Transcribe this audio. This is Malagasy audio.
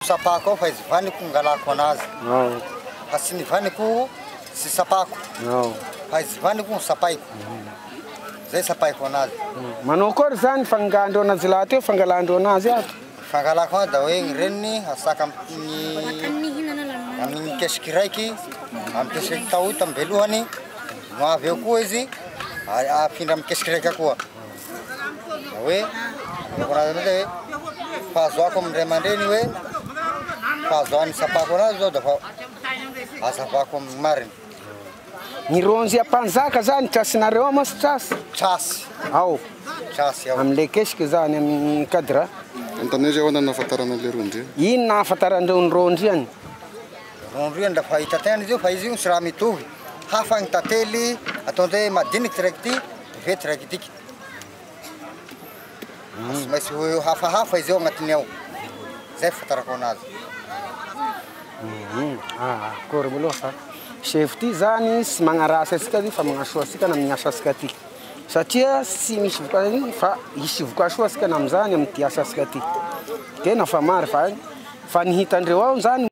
Sapako ao fa izy vaniko ngalako anazy. Ao. Fa tsy ny vaniko tsy sapako. Ao. Fa izy vaniko sapaiko. Zay sapaiko anazy. Manao akory zany fangandreo anazy lahy teo, fangalandreo anazy ato? Fangalako anazy da hoe ny reniny asaka amin'ny amin'ny kesiky raiky, amin'ny kesiky tao io tambelohany, no avy eo koa izy afindra amin'ny kesiky raika koa. Da hoe anaovako anazy amizay hoe fahazoako amin'ny ray aman-dreny hoe fahazoan'ny sapako anazy zao da fa azavako amin'ny mariny. Ny ronjy ampanjaka zany trasinareo ao ma sy trasy? Trasy. Ao. Trasy ao. Amle kesiky zany amin'ny cadre. Anontaniana izy ahoana no nahafantarana an'ilay rondriana? Inona nahafantarandreo ny rondriany? Rondriany raha fahita tena izy io fa izy io tsy raha mitovy. Hafa ny tantely ataondreo hoe madiniky ty raiky ty, vety raiky tiky. Tsy maintsy ho hafahafa izy io agnatiny ao. Zay fahafantarako anazy. Akory aloha fa chef ty zany tsy magnarasy antsika fa magnasoa antsika na amin'ny asantsika ty. Satria tsy misy vokany fa hisy vokasoa antsika na amin'izany amin'ity asantsika ty. Tena fa maro fa fa ny hitandreo ao zany.